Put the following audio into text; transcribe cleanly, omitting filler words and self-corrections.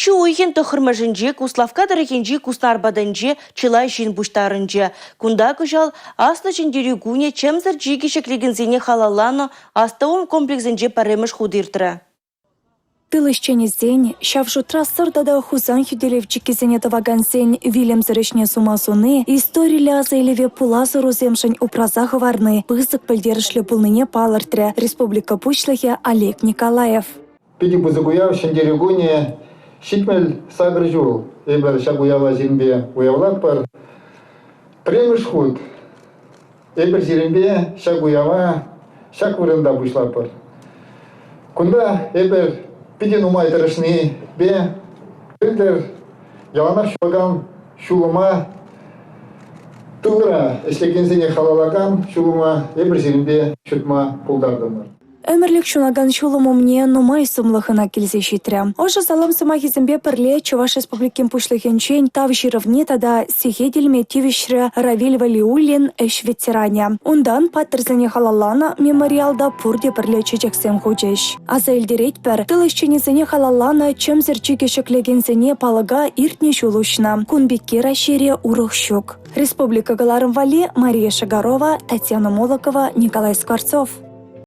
Ҫу уйӑхӗн 9-мӗшӗнче Куславкка тӑрӑхӗнчи Куснар патӗнче чылай ҫын пуҫтарӑнчӗ. Кунта кӑҫал Аслӑ Ҫӗнтерӳ кунӗ чӗмсӗр чикӗ ҫӗклекенсене халалланӑ астӑвӑм комплексӗнче пӗрремӗш хут иртрӗ. Тыл ӗҫченӗсен, ҫав шутра Сӑр тата Хусан хӳтӗлев чиккисене тӑвакансен вилӗмсӗр ӗҫне сума суни, историллӗ аса илӗве пулас ӑрусемшӗн упраса хӑварни пысӑк пӗлтерӗшлӗ пулнине палӑртрӗ республика Пуҫлӑхӗ Олег Николаев. Питӗ пысӑк уяв Ҫӗнтерӳ кунӗ 78 ҫул эпир ҫак уява сирӗнпе уявлатпӑр. Пӗрремӗш хут Эпир сирӗнпе ҫак уява ҫак вырӑнта пуҫлатпӑр. Кунта эпир питӗ нумай тӑрӑшнипе пӗлтӗр яланах ҫулакан ҫулӑма тылра ӗҫлекенсене халаллакан ҫулӑма эпир сирӗнпе ҫутма пултартӑмӑр. Ӗмӗрлӗх ҫунакан ҫулӑм умне нумай сумлӑ хӑна килсе ҫитрӗ. Ӑшӑ салам сӑмахӗсемпе пӗрле Чӑваш Республикин Пуҫлӑхӗнчен Тав ҫырӑвне тата сехет илме тивӗҫрӗ Равиль Валиуллин ӗҫ ветеранӗ. Унтан паттӑрсене халалланӑ мемориалта пурте пӗрле чечексем хучӗҫ. Аса илтеретпӗр, тыл ӗҫченӗсене халалланӑ чӗмсӗр чикӗ ҫӗклекенсене палӑка иртнӗ ҫул уҫнӑ. Кун пекки Раҫҫейре урӑх ҫук. Республика кӑларӑм валли Мария Шагарова, Татьяна Молокова, Николай Скворцов.